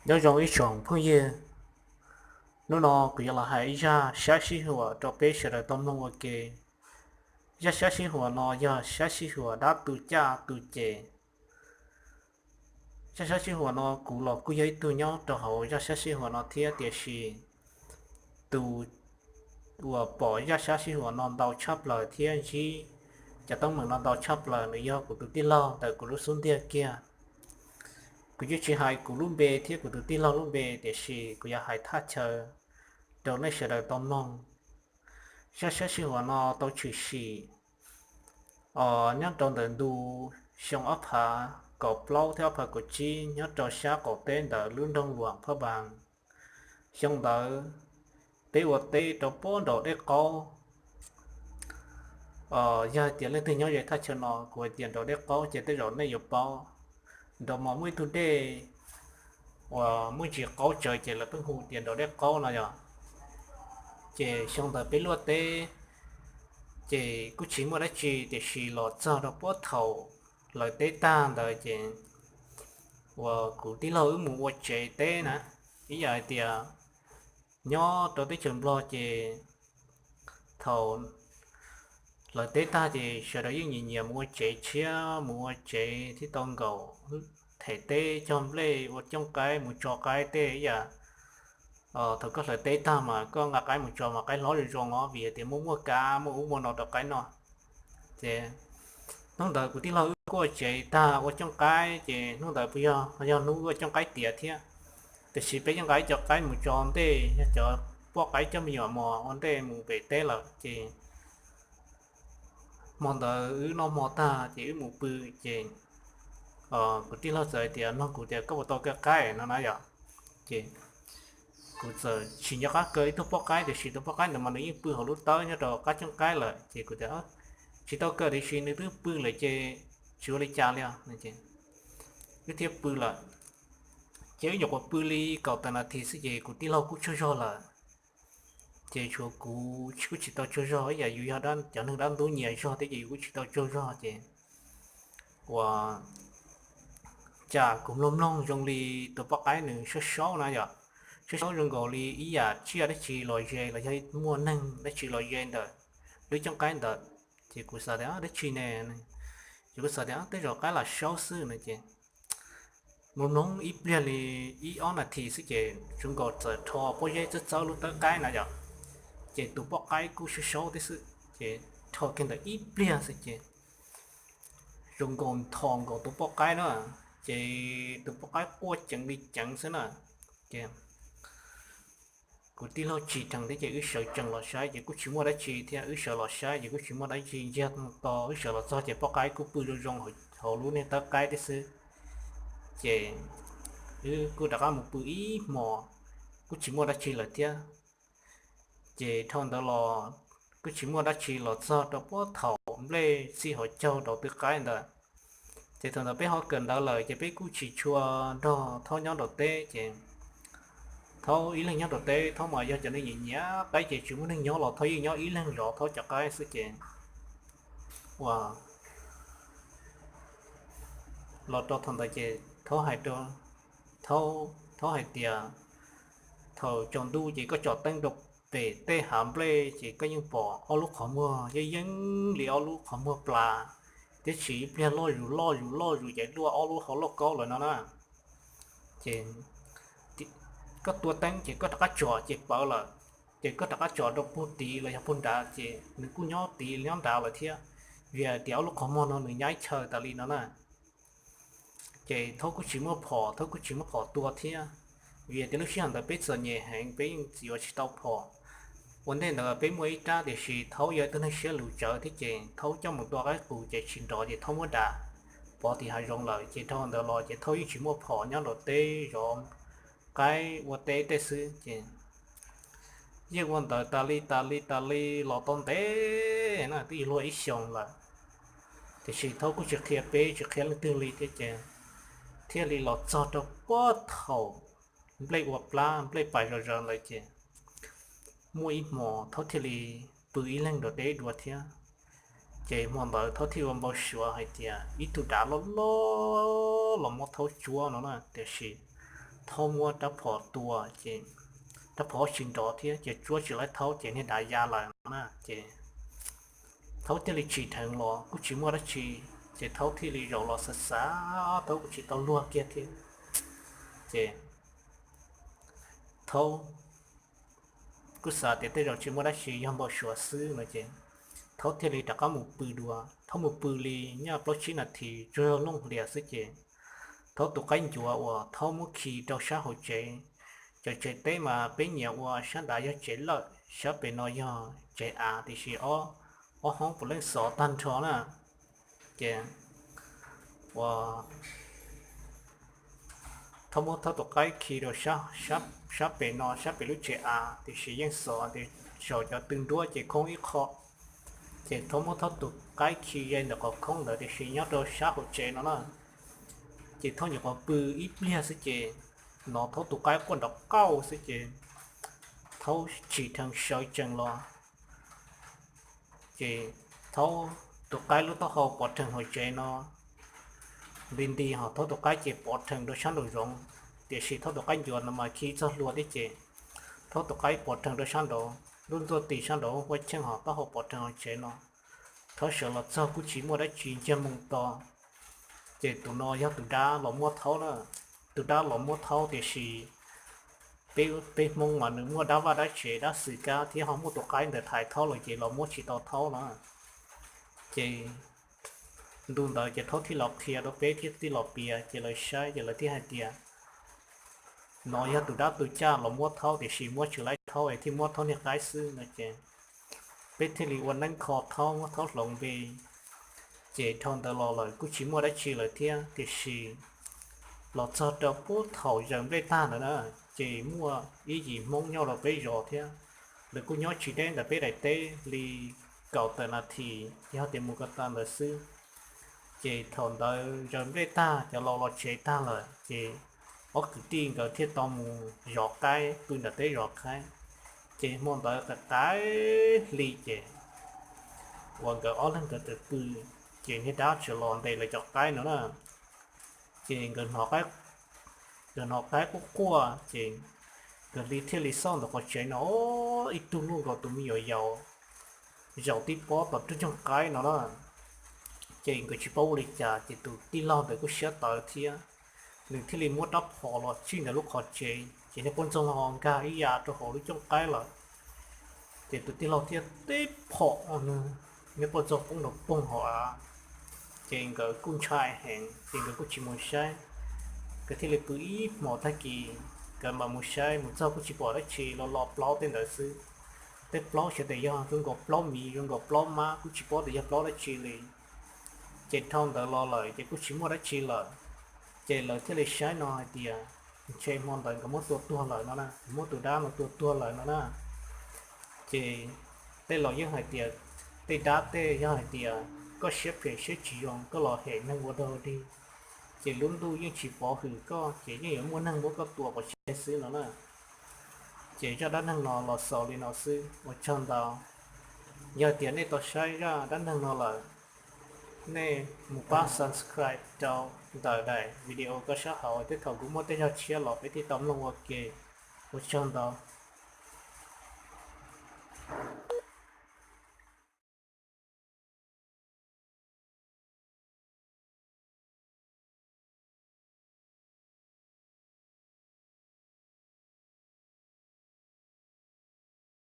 Nyob zoo ib tsoom phooj ywg, hnub no kuv yuav los hais ib zaj sab sib huam rau peb sawv daws tau mloog ua ke. Zaj sab sib huam no yog sab sib huam dab tu caj tu ces. Zaj sab sib huam no kuv los kuj yog ib tug nyob rau hauv zaj sab sib huam no thiab, tiam sis tus uas pom zaj sab sib huam no ntau tshaj plaws thiab ntsib cov teeb meem no ntau tshaj plaws nws yog kuv tus tij laug ntawm kuv lub xub ntiag kiag. Kuv yeej tsis hais kuv lub npe thiab kuv tus tij laug lub npe, tiam sis kuv yuav hais thaj chaw rau nej sawv daws tau mloog. Zaj sab sib huam no tau tshwm sim nyob rau ntawm ntu xyoo ob phav kaum plaub thiab ob phav kaum tsib nyob rau sab qaum teb ntawm lub nroog Luam Phaj Npas. Xyoo ntawd peb ua teb rau pob nraum dej qaub. Yog hais tias leej twg nyob ze thaj chaw no, kuv hais tias nraum dej qaub ces tej zaum nej yuav paub. Nraum mas muaj ib tug dej uas muaj ntsis qaub tsawv ces lawv pheej hu tias nraum dej qaub no yog. Ces xyoo ntawd peb luaj teb ces kuj tsis muaj dab tsi, tiam sis los txog rau puag thaum lawv teb tag ntawd ces uas kuv tij laug wb mus ua tsev teb na, ib yam hais tias nyob rau teb chaws Nplog ces thaum lawv teb tag ces sawv daws yeej nyias nyias mus ua tsev tshiab, mus ua tsev thiab tau nkaum them teb cog nplej ua cooj qaib mus tso qaib tej ib yam. Thaum koj hlawv teb tag mas koj nqa qaib mus tso mas qaib hlob zoo zoo os, vim tias muaj muaj kab muaj ub muaj no rau qaib noj. Ces hnub ntawd kuv tij laug wb kuj ua tsev tag ua cooj qaib ces hnub ntawd puas yog, yog hnub ua cooj qaib tiav thiab. Tiam sis peb yeej nqa ib co qaib mus tso ntej, yog cov poj qaib coj me nyuam mos ua ntej mus pem teb lawm ces hmo ntawd wb noj hmo tag ces wb mus pw ces kuv tij laug txawm hais tias, nug kuv tias koj puas tau kaw qaib no na yom. Ces kuv txawm tsis nco qab kaw ib tug poj qaib, tiam sis tus poj qaib ntawd mas nws yeej pw hauv lub tawb nyob rau qab cooj qaib lawm ces kuv tias tsis tau kaw tiam sis nws twb pw lawm ces tsis ua li cas li os. Wb thiaj pw lawm. Ces wb nyuam qhuav pw li kaum tawm nas this xwb ces kuv tij laug kuj tsaug zog lawm. Ces tshuav kuv kuj tsis tau tsaug zog, ib yam yus yog cov neeg dab ntub nyias zog thiab ces yus kuj tsis tau tsaug zog ces ua cas kuv mloog mloog zoo li tus poj qaib nws saub saub na yom, saub saub zoo nkaus li ib yam tsiaj dab tsi los ze los yog muaj neeg dab tsi los ze ntawm lub cooj qaib ntawd. Ces kuv xav tias dab tsi ne, ces kuv xav tias tej zaum qaib lam saub xwb no ces mloog mloog ib pliag li ib ob nas this xwb ces zoo nkaus txawm rho pob zeb txawb txawb lub tawb qaib na yom, ces tus poj qaib kuj saub saub thiab xwb ces rho kiag ntawm ib pliag xwb ces zoo nkaus nthos nkaus tus poj qaib na, ces tus poj qaib quaj ceev li ceev xwb na. Ces kuv tij laug tsim dheev thiab ces wb sawv tsees los saib ces kuj tsis muaj dab tsi thiab, wb sawv los saib ces kuj tsis muaj dab tsi, ntsiag to wb sawv los txog ces poj qaib kuj pw zoo zoo hauv lub niag tawb qaib thiab xwb. Ces wb kuj rov qab mus pw ib hmos kuj tsis muaj dab tsi lawm thiab. Ces dhau ntawd los kuj tsis muaj dab tsi los txog rau puag thaum nplej txij hauv caug rau tw qaib ntawd. Ces thaum ntawd peb ho kawm ntawv lawm ces peb kuj tsis tshua nrog Thaub nyob nraum teb ces Thaub ib leeg nyob nraum teb, Thaub mas yog cov neeg nyiam nyiam qaib ces tsis muaj neeg nyob los Thaub yeej nyob ib leeg zov Thaub cov qaib xwb ces ua los rau thaum ntawd ces Thaub hais rau, Thaub, Thaub hais tias thaum tsaus ntuj ces koj tsom teeb rau pem tej hav nplej ces koj yeej pom ob lub qhov muag yeej yeeb li ob lub qhov muag plas, tiam sis ib pliag loj zus loj zus loj zus ces luaj ob lub hauv lauj kaub lawm no na. Ces koj tua teeb ces koj rov qab tsom ces pawv lawm, ces koj rov qab tsom rau puag tid los yog puag nrad ces nws kuj nyob tid nyob nrad lawm thiab, vim tias ob lub qhov muag no nws nyab chaw tas li no na. Ces Thaub kuj tsis muaj phom, Thaub kuj tsis muaj phom tua thiab, vim tias lub sij hawm ntawd peb txom nyem heev peb yeej tsis yuav tsis tau phom. Ua ntej ntawd peb muaj ib rab tiam sis Thaub yog ib tug neeg siab lus tsawv thiab ces Thaub coj mus tua qaib qus ces tsis nrov ces Thaub muab dam pov tim hav zoov lawm ces dhau ntawd los ces Thaub yeej tsis muaj phom nyob nraum teb zov qaib ua teb tej xwb ces yeej ua ntawd tas li tas li tas li los tau ntev na twb yuav luag ib xyoos lawm. Tiam sis Thaub kuj tsis qhia peb tsis qhia leej twg li thiab ces thiaj li los txog rau puag thaum nplej ua plab nplej pais zom zaws ntawd ces muaj ib hmos Thaub thiaj li pw ib leeg nraum teb dua thiab. Ces hmo ntawd Thaub thiaj ua npau suav hais tias ib tug dav loj loj los muab Thaub tsuab no na, tiam sis Thaub muab rab phom tua ces rab phom tsis nrov thiab ces tsuab tsis laib Thaub ces niag dav ya lawm na ces Thaub thiaj li tsim dheev los kuj tsis muaj dab tsi, ces Thaub thiaj li zaum los xav xav, Thaub kuj tsis tau luag kiag thiab ces Thaub kuj xav tias tej zaum tsis muaj dab tsi, yog npau suav xwb no ces Thaub thiaj li rov qab mus pw dua. Thaub mus pw li nyaj plaub tsib nas this tsuag zog looj hlias xwb ces Thaub tus qaib ncuav uas Thaub muab khi rau sab hauv tsev, cov tsev teb mas peb nyiam ua sab nrad yog tsev lawm, sab pem no yog tsev av, tiam sis ob, ob hoob puav leej xov tag nrho na ces ua Thaub muab Thaub tus qaib khi rau sab pem no, sab pem lub tsev av, tiam sis yeej xov tias saum cov tw nruab ces khoob ib qho. Ces Thaub muab Thaub tus qaib khi ze ntawm qhov khoob ntawd tiam sis nyob rau sab hauv tsev no na. Ces Thaub nyuam qhuav pw ib pliag xwb ces hnov Thaub tus qaib quaj nrov qauj xwb ces Thaub tsim dheev sawv tsees los ces Thaub tus qaib lub taub hau pov rhees hauv tsev no nti nti, ho Thaub tus qaib ces pov rhees rau sab nraum zoov, tiam sis Thaub tus qaib ncuav no mas khi txog hlua thiab ces Thaub tus qaib pov rhees rau sab nraud, lub ntxuaj tis sab nraud huab cheej, ho taub hau pov rhees hauv tsev no. Thaub sawv los txog kuj tsis muaj dab tsi, ntsiag moo to ces tus no yog tus dab los muab Thaub na. Tus dab los muab Thaub tiam sis peb Hmoob mas nws muaj dab vaj dab tsev dab xwm kab thiab ho muaj tus qaib ntawd thaiv Thaub lawm ces los muab tsis tau Thaub na. Ces ntu ntawd ces Thaub thiaj los qhia rau peb thiab thiaj los piav ces lawv saib ces lawv thiaj hais tias no yog tus dab tus caj los muab Thaub tiam sis muab tsis laib Thaub es thiaj muab Thaub niag qaib xwb no ces peb thiaj li ua neeb kho Thaub muab Thaub hloov npe. Ces dhau ntawd los lawm kuj tsis muaj dab tsi lawm thiab, tiam sis los txog rau puag thaum zaws nplej tag ntawd na, ces muaj ib yim Hmoob nyob rau peb zos thiab, lawv kuj nyob tsis deb ntawm peb daim teb li kaum tawm nas this yog tias mus ko taw ntawd xwb. Ces thaum ntawd zaws nplej tag cov laus los tsev tag lawm ces ob kwv tij nkawd thiaj tau mus zov qaib pw ntawm teb zov qaib. Ces hmo ntawd qaim qaib hli ces uas nkawd ob leeg nkawd tawm pw, ces niag dab tseem los ntes lawv cov qaib no na. Ces nkawd hnov qaib quaj quaj ces nkawd li thiaj li xauj ntawm qhov tsev no, ib tug luaj nkaus tus me nyuam yaus zaum tib pob tom roob cooj qaib no na. Ces nkawd tsis paub ua li cas ces tus tij laug ntawd kuj siab tawv thiab, nws thiaj li muab rab phom los tsij ntawm lub qhov tsev ces niag poj ntxoog ho nkag ib yam rau hauv lub cooj qaib lawm. Ces tus tij laug thiaj teb phom nws, niag poj ntxoog poob nrov poog hauv av. Ces nkawd kuj ntshai heev ces nkawd kuj tsis mus saib. Nkawd thiaj li pw ib hmos tag kis nkawd mam mus saib, mus txog kuj tsis pom dab tsi, los los plaub tej ntawd xwb. Tej plaub xyov tias yog zoo nkaus plaub miv zoo nkaus plaub mab kuj tsis paub tias yog plaub dab tsi li. Ces dhau ntawd los lawm ces kuj tsis muaj dab tsi lawm. Ces lawv thiaj li saib no hais tias ntshe hmo ntawd nkawd muab tua tuag lawm no na, muab tus dab no tua tuag lawm no na. Ces tej laus yeej hais tias tej dab tej yog hais tias koj siab phem siab tsis zoo koj los hem neeg ua dog dig, ces lub ntuj yeej tsis pov hwm koj ces yeej yuav muaj neeg muab koj tua pov tseg xwb no na. Ces zaj dab neeg no los xaus li no xwb, ua tsaug ntau. Yog tias nej tau saib zaj dab neeg no lawm, nej mus pab subscribe rau ntawm daim video koj sab hauv, tej thaum kuv muaj tej zaj tshiab los peb thiaj tau mloog ua ke. Ua tsaug ntau.